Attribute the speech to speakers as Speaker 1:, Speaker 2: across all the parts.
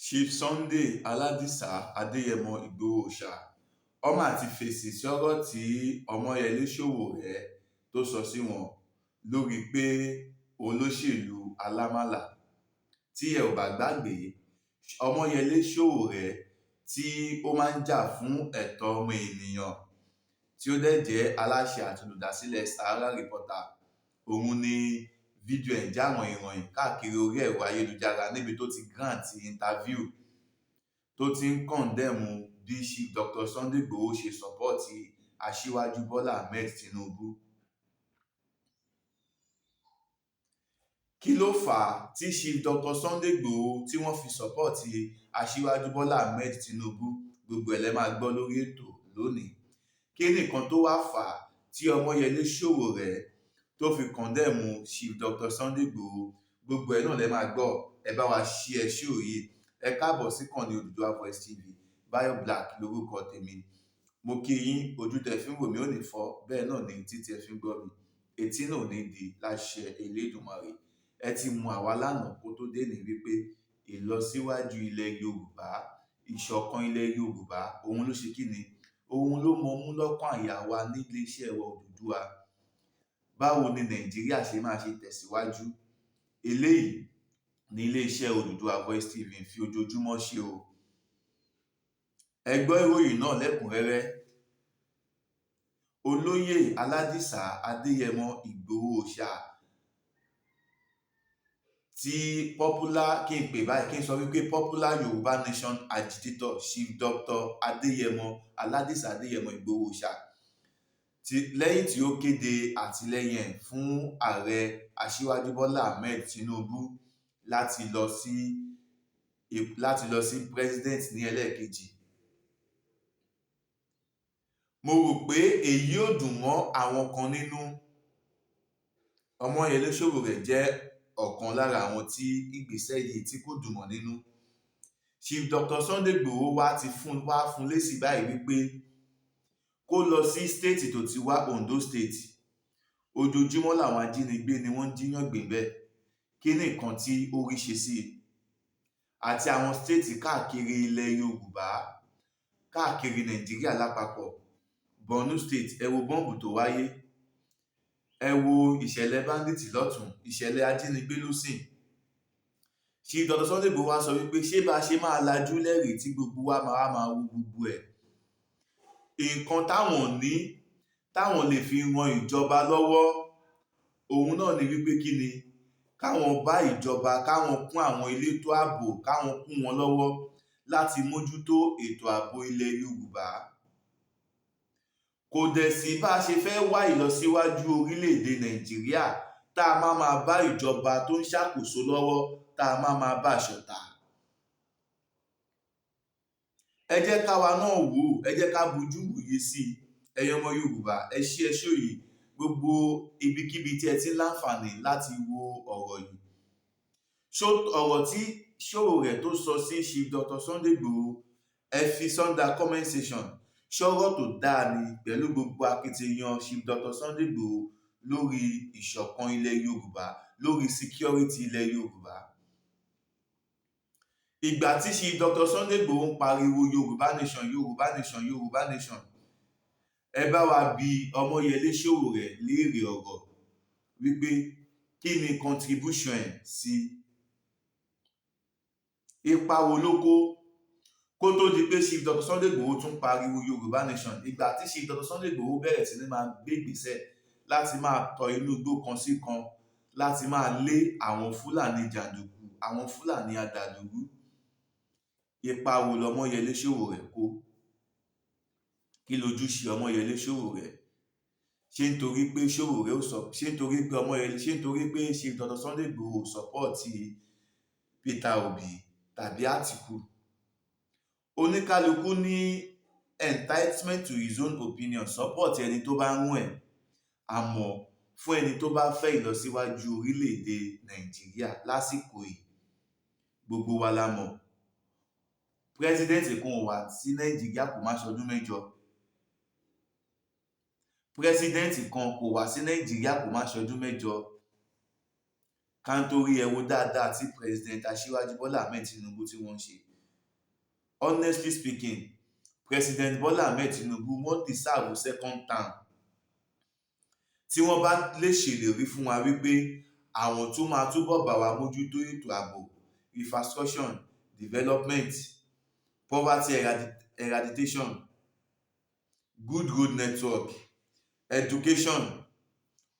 Speaker 1: Chief Sunday Aládìsá Adéyẹmọ Ìgbòho Òòṣà ọmọ ti fèsì sọ̀rọ̀ tí Ọmọyẹlé Sowore tó sọ sí wọn lórí pé olóṣèlú alámàlà. Tí ẹ ò bá gbàgbé, Ọmọyẹlé Sowore tí ó máa ń jà fún ẹ̀tọ́ ọmọ ènìyàn, tí ó dẹ̀ jẹ́ aláṣẹ àti olùdásílẹ̀ Sahara Reporter, òun ni fídíò ẹ̀ ń jà ròhìnròhìn káàkiri orí ẹ̀rọ ayélujára níbi tó ti grant interview tó ti ń condemn bí Chief Dr. Sunday Igboho ṣe support Aṣíwájú Bọ́lá Ahmed Tinubu. Kí ló fà á tí Chief Dr. Sunday Igboho tí wọ́n fi support Aṣíwájú Bọ́lá Ahmed Tinubu? Gbogbo ẹ̀ lẹ máa gbọ́ lórí ètò lónìí. Kí nìkan tó wá fà á tí Ọmọyẹlé Sowore tó fi condemn Chief Dr. Sunday Igboho? Gbogbo ẹ̀ náà lẹ máa gbọ́. Ẹ bá wa share show yìí. Ẹ káàbọ̀ sí kànnì Odùduwà Voice TV. Bayo Black lórúkọ tèmi. Mo kí yín, ojú tẹ fi ń wò mí ò ní fọ́, bẹ́ẹ̀ náà ni etí tẹ fi ń gbọ́ mi. Etí náà ò ní di láṣẹ Elédùmarè. Ẹ ti mọ àwa lánàá kó tó dé ní wípé ìlọsíwájú ilẹ̀ Yorùbá, ìṣọ̀kan ilẹ̀ Yorùbá, òun ló ṣe kí ni? Òun ló mọ mú lọ́kàn àyà wa nílé iṣẹ́ wa Odùduwà. Báwo ni Nàìjíríà ṣe máa ṣe tẹ̀síwájú? Eléyìí ní iléeṣẹ́ Odùduwà Voice TV ń fi ojoojúmọ́ ṣe o. Ẹ gbọ́ ìròyìn náà lẹ́kùnrẹ́rẹ́. Olóyè Aládìsá Adéyẹmọ Ìgbòho Òòṣà tí popular, kí n pè báyìí, kí n sọ wípé popular Yorùbá Nation agitator Chief Dr. Adéyẹmọ Aládìsá Adéyẹmọ Ìgbòho Òòṣà tí lẹ́yìn tí ó kéde àtìlẹ́yìn ẹ̀ fún ààrẹ Aṣíwájú Bọ́lá Ahmed Tinubu láti lọ sí president ní ẹlẹ́ẹ̀kejì. Mo rò pé èyí ò dùn mọ́ àwọn kan nínú. Ọmọyẹlé Sowore jẹ́ ọ̀kan lára àwọn tí ìgbésẹ̀ yìí tí kò dùn mọ́ nínú. Chief Dr. Sunday Igboho wá ti fún lésì báyìí wípé kó lọ sí state tó ti wá, Ondo State. Ojoojúmọ́ làwọn ajínigbé ni wọ́n ń jíyàn gbé bẹ́ẹ̀. Kí ni nǹkan tí ó rí ṣe sí i? Àti àwọn state káàkiri ilẹ̀ Yorùbá, káàkiri Nàìjíríà lápapọ̀. Borno State, ẹ wo bọ́ǹbù tó wáyé, ẹ wo ìṣẹ̀lẹ̀ bandit lọ́tún, ìṣẹ̀lẹ̀ ajínigbé lọ́sìn. Chief Dr. Sunday Igboho wá sọ wípé ṣé bá ṣe máa lajú lẹ́rìí tí gbogbo wa máa wo gbogbo ẹ̀? Nǹkan táwọn ní táwọn lè fi ran ìjọba lọ́wọ́, òun náà ni wípé kí ni káwọn bá ìjọba, káwọn kún àwọn elétò ààbò, káwọn kún wọn lọ́wọ́ láti mójútó ètò ààbò ilẹ̀ Yorùbá. Kò dẹ̀ sí bá a ṣe fẹ́ wá ìlọsíwájú orílẹ̀-èdè Nàìjíríà tá a máa máa bá ìjọba tó ń ṣàkóso lọ́wọ́, tá a máa máa bá ṣọ̀tá. Ẹ jẹ́ káwa náà wò ó, ẹ jẹ́ ká bojú wòye sí i. Ẹ̀yin ọmọ Yorùbá, ẹ ṣí ẹ ṣó yìí, gbogbo ibikíbi tí ẹ ti ń láǹfààní láti wo ọ̀rọ̀ yìí. Ọ̀rọ̀ tí Sowore tó sọ sí Chief Dr. Sunday Igboho, ẹ fi under comment section. Ṣọ́rọ̀ tó dáa ni pẹ̀lú gbogbo akitiyan Chief Dr. Sunday Igboho lórí ìṣọ̀kan ilẹ̀ Yorùbá, lórí security ilẹ̀ Yorùbá? Ìgbà tí Chief Dr. Sunday Igboho ń pariwo Yorùbá Nation, Yorùbá Nation, Yorùbá Nation, ẹ bá wa bi Ọmọyẹlé Sowore léèrè ọ̀rọ̀ wípé kí ni contribution ẹ̀ sí? Ipa wo ló kó kó tó di pé Chief Dr. Sunday Igboho tún pariwo Yorùbá Nation? Ìgbà tí Chief Dr. Sunday Igboho bẹ̀rẹ̀ sí ní máa gbé ìgbésẹ̀ láti máa tọ inú igbó kan sí kan, láti máa lé àwọn Fúlàní jàǹdùkú, àwọn Fúlàní adàlúrú, ipa wo lọmọyẹlé Sowore kó? Kí lójúṣe Ọmọyẹlé Sowore? Ṣé nítorí pé Sowore ò sọ, ṣé nítorí pé Ọmọyẹlé, ṣé nítorí pé Chief Dr. Sunday Igboho support Peter Obi tàbí Àtìkù? Oníkálukú ní entitlement to his own opinion, support ẹni tó bá ń wùn ẹ̀. Àmọ́ fún ẹni tó bá fẹ́ ìlọsíwájú orílẹ̀-èdè Nàìjíríà lásìkò yìí, gbogbo wa la mọ̀, president kan ò wá sí Nàìjíríà kò má ṣọdún 8. President kan kò wá sí Nàìjíríà kò má ṣọdún 8. Ká ń torí ẹ wo dáadáa tí President Aṣíwájú Bọ́lá Ahmed Tinubu tí wọ́n ń ṣe. Honestly speaking, President Bola Ahmed Tinubu, wọ́n deserve second term. Tí wọ́n bá lè ṣèlérí fún wa wípé àwọn tún máa túbọ̀ bá wa mójútó ètò ààbò, infrastructure development, poverty eradication, good road network, education,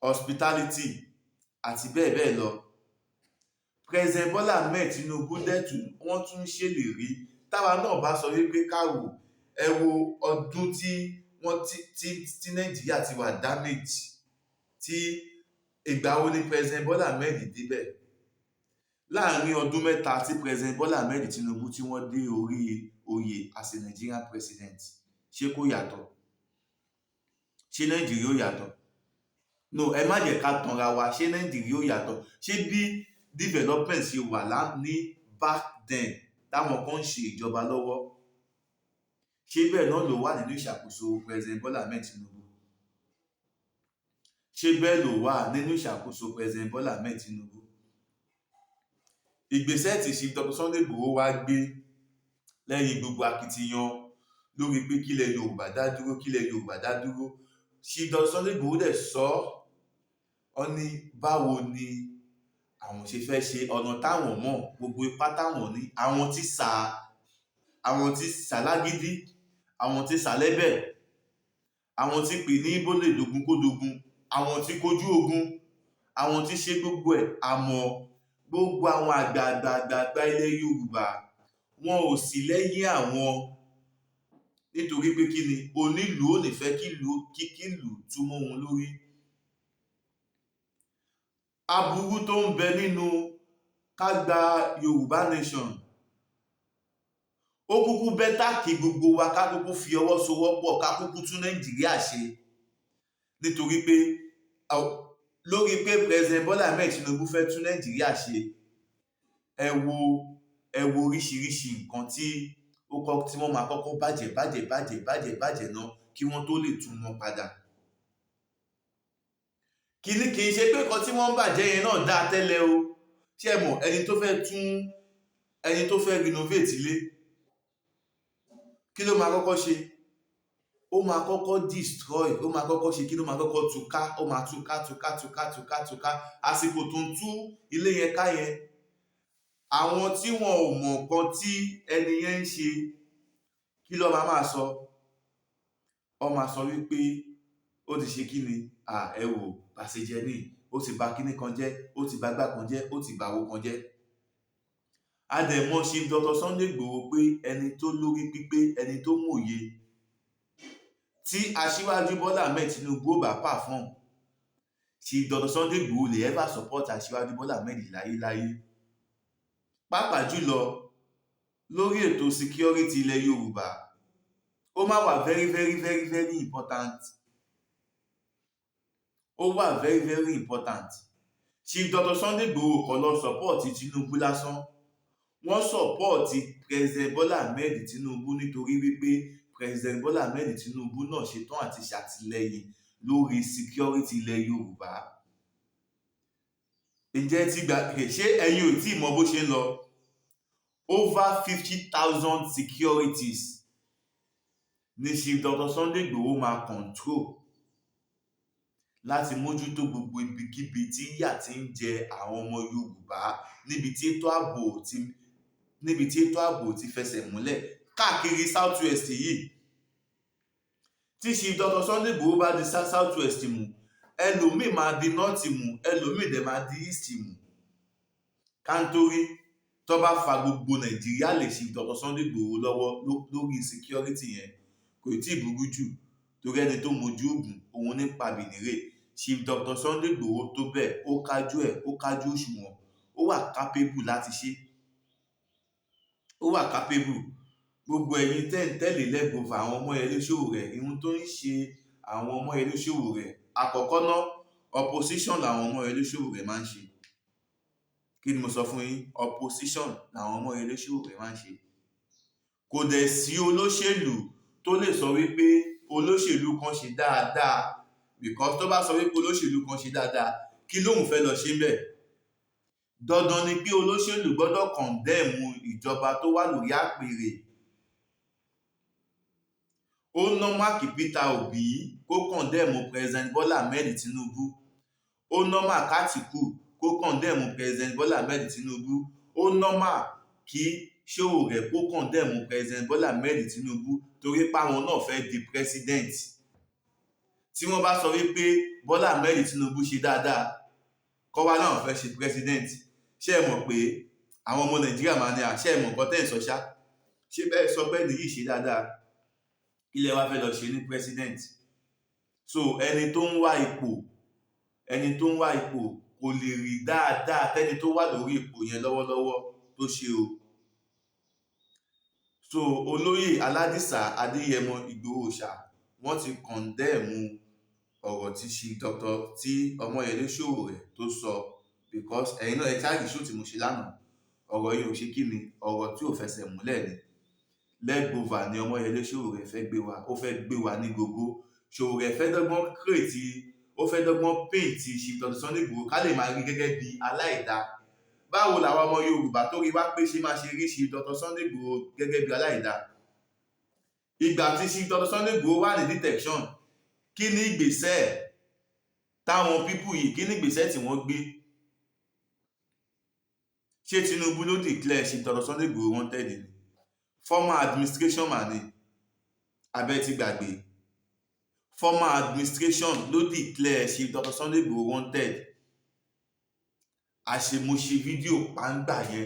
Speaker 1: hospitality àti bẹ́ẹ̀ bẹ́ẹ̀ lọ, President Bola Ahmed Tinubu dẹ̀ tún wọ́n tún ṣèlérí, táwa náà bá sọ wípé ká wò, ẹ wo ọdún tí wọ́n tí Nàìjíríà ti wà damage, tí ìgbà wo ni President Bola Ahmed débẹ̀? Láàárín ọdún 3 tí President Bola Ahmed Tinubu tí wọ́n dé orí oyè as a Nigerian president, ṣé kò yàtọ̀? Ṣé Nàìjíríà ó yàtọ̀? No, ẹ má jẹ́ ká tanra wa. Ṣé Nàìjíríà ó yàtọ̀? Ṣé bí development ṣe wà ní back then táwọn kan ń ṣe ìjọba lọ́wọ́, ṣé bẹ́ẹ̀ náà ló wà nínú ìṣàkóso President Bola Ahmed Tinubu? Ṣé bẹ́ẹ̀ ló wà nínú ìṣàkóso President Bola Ahmed Tinubu? Ìgbésẹ̀ tí Chief Dr. Sunday Igboho wá gbé lẹ́yìn gbogbo akitiyan lórí pé kílẹ̀ Yorùbá dá dúró, kílẹ̀ Yorùbá dá dúró, Chief Dr. Sunday Igboho dẹ̀ sọ ọ́ ní báwo ni àwọn ṣe fẹ́ ṣe ọ̀nà táwọn mọ̀, gbogbo ipá táwọn ní, àwọn tí sà, àwọn tí sà lágídí, àwọn tí sà lẹ́bẹ̀, àwọn tí pè ní bólè dogun kó dogun, àwọn tí kojú ogun, àwọn tí ṣe gbogbo ẹ̀, àmọ́ gbogbo àwọn àgbààgbààgbà ilẹ̀ Yorùbá, wọn ò sí lẹ́yìn àwọn, nítorí pé kí ni? Onílùú ò ní fẹ́ kí ìlú tú mọ́ òun lórí. Aburú tó ń bẹ nínú ká gba Yorùbá nation, ó kúkú better kí gbogbo wa ká kúkú fi ọwọ́ sowọ́pọ̀, ká kúkú tún Nàìjíríà ṣe, nítorí pé lórí pé President Bola Ahmed Tinubu fẹ́ tún Nàìjíríà ṣe, ẹ wo oríṣiríṣi nǹkan tí ó kọ́ tí wọ́n máa kọ́kọ́ bàjẹ́, bàjẹ́, bàjẹ́, bàjẹ́, bàjẹ́ náà kí wọ́n tó lè tún wọn padà. Kìíní, kì í ṣe pé nǹkan tí wọ́n ń bàjẹ́ yẹn náà dáa tẹ́lẹ̀ o. Ṣé ẹ mọ̀, ẹni tó fẹ́ tún, ẹni tó fẹ́ renovate ilé, kí ló máa kọ́kọ́ ṣe? Ó máa kọ́kọ́ destroy, ó máa kọ́kọ́ ṣe kí ló máa kọ́kọ́ tú ká, ó máa tú ká, tú ká, tú ká, tú ká, tú ká. Àsìkò tó ń tú ilé yẹn ká yẹn, àwọn tí wọn ò mọ̀ nǹkan tí ẹni yẹn ń ṣe, kí ló máa máa sọ? Ọ máa sọ wípé ó ti ṣe kí ni, à ẹ wò bàṣẹjẹ ní, ó ti bà kíní kan jẹ́, ó ti bà gbá kan jẹ́, ó ti bà àwo kan jẹ́. A dẹ̀ mọ̀ Chief Dr. Sunday Igboho pé ẹni tó lórí pípé, ẹni tó mòye. Tí Aṣíwájú Bọ́lá Ahmed Tinubu ò bá perform, Chief Dr. Sunday Igboho lè ever support Aṣíwájú Bọ́lá Ahmed láyéláyé, pàápàá jùlọ lórí ètò security ilẹ̀ Yorùbá. Ó má wà very, very, very, very important. Ó wà very, very important. Chief Dr. Sunday Igboho kò lọ support Tinubu lásán, wọ́n support President Bola Ahmed Tinubu nítorí wípé President Bola Ahmed Tinubu náà ṣetán àti ṣàtìlẹ́yìn lórí security ilẹ̀ Yorùbá. Ǹjẹ́ ti gbà? Ṣé ẹ̀yin ò tí ì mọ bó ṣe ń lọ? Over 50,000 securities ní Chief Dr. Sunday Igboho máa control láti mójútó gbogbo ibikíbi tí ìyà ti ń jẹ àwọn ọmọ Yorùbá, níbi tí ètò ààbò ti fẹsẹ̀ múlẹ̀ káàkiri South West yìí. Tí Chief Dr. Sunday Igboho bá di South West mú, ẹlòmíì máa di North mú, ẹlòmíì dẹ̀ máa di East mú. Káńtórí tó bá fa gbogbo Nàìjíríà lè Chief Dr. Sunday Igboho lọ́wọ́ lórí security yẹn, kò tí ì burú jù, torí ẹni tó mojú ògùn òun ní pa bìnírè. Chief Dr. Sunday Igboho tó bẹ́ẹ̀, ó kájú ẹ̀, ó kájú òṣùwọ̀n, ó wà capable láti ṣe, ó wà capable. Gbogbo ẹ̀yin tẹ́ ń tẹ̀lé lẹ́gbọ̀fà àwọn Ọmọyẹlé Sowore, ihun tó ń ṣe àwọn Ọmọyẹlé Sowore, àkọ́kọ́ ná, opposition làwọn Ọmọyẹlé Sowore máa ń ṣe. Kí ni mo sọ fún yín? Opposition làwọn Ọmọyẹlé Sowore máa ń ṣe. Kò dẹ̀ sí olóṣèlú tó lè sọ wípé olóṣèlú kan ṣe dáadáa, because tó bá sọ wípé olóṣèlú kan ṣe dáadáa, kí lóun fẹ́ lọ ṣe ń bẹ̀? Dandan ni pé olóṣèlú gbọ́dọ̀ condemn ìjọba tó wà lórí àpèrè. Ó normal kí Peter Obi kó condemn President Bola Ahmed Tinubu. Ó normal k'Atiku kó condemn President Bola Ahmed Tinubu. Ó normal kí Sowore kó condemn President Bola Ahmed Tinubu, torí páwọn náà fẹ́ di president. Tí wọ́n bá sọ wípé Bola Ahmed Tinubu ṣe dáadáa, kọ́ wá náà fẹ́ ṣe president, ṣé ẹ mọ̀ pé àwọn ọmọ Nàìjíríà máa ní à? Ṣé ẹ mọ̀ nǹkan tẹ́ ẹ̀ sọ ṣá? Ṣé bẹ́ẹ̀ sọ pé nìyí ṣe dáadáa, kí lẹ wá fẹ́ lọ ṣe ní president? So ẹni tó ń wá ipò, ẹni tó ń wá ipò kò lè rí dáadáa tẹ́ni tó wà lórí ipò yẹn lọ́wọ́lọ́wọ́ tó ṣe o. So olóyè Aládìsá Adéyẹmọ Ìgbòho ṣá, wọ́n ti condemn ọ̀rọ̀ tí ṣe Dr. tí Ọmọyẹlé Sowore tó sọ, because ẹ̀yin náà ẹ ṣáàgì show tí mo ṣe lánàá. Ọ̀rọ̀ yìí ò ṣe kí ni, ọ̀rọ̀ tí ò fẹsẹ̀ múlẹ̀ ni. Legbover ni Ọmọyẹlé Sowore fẹ́ gbé wa, ó fẹ́ gbé wa ní gbogbo. Sowore fẹ́ dọ́gbọ́n create, ó fẹ́ dọ́gbọ́n paint Chief Dr. Sunday Igboho ká lè máa rí gẹ́gẹ́ bí aláìda. Báwo làwọn ọmọ Yorùbá tó rí wá pé ṣe máa ṣe rí Chief Dr. Sunday Igboho gẹ́gẹ́ bí aláìda? Ìgbà tí Chief Dr. Sunday Igboho wà ní detention, kí ni ìgbésẹ̀ táwọn people yìí, kí ni ìgbésẹ̀ tí wọ́n gbé? Ṣé Tinubu ló declare Chief Dr. Sunday Igboho wanted ni? Former administration mà ni. Abẹ́ ti gbàgbé, former administration ló declare Chief Dr. Sunday Igboho wanted. Àṣemọṣe fídíò pàǹgbà yẹn,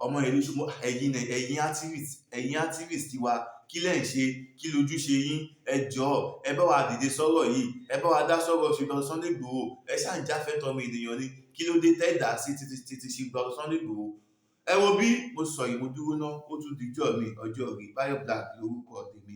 Speaker 1: ọmọ ìlú, ẹ̀yin ẹ̀yin activist, ẹ̀yin activist wa, kí lẹ̀ ń ṣe? Kí lójúṣe yín? Ẹ jọ̀ọ́, ẹ bá wa dìde sọ̀rọ̀ yìí, ẹ bá wa dá sọ̀rọ̀ Chief Dr. Sunday Igboho. Ẹ ṣáà ń jáfẹ́tọ̀ ọmọ ènìyàn ni. Kí ló dé tẹ́ dá sí títí títí Chief Dr. Sunday Igboho? Ẹ wo bí mo sọ yìí, mo dúró ná, ó tún dijọ́ mi ọjọ́ rí. Báyọ̀ Black lórúkọ tèmi.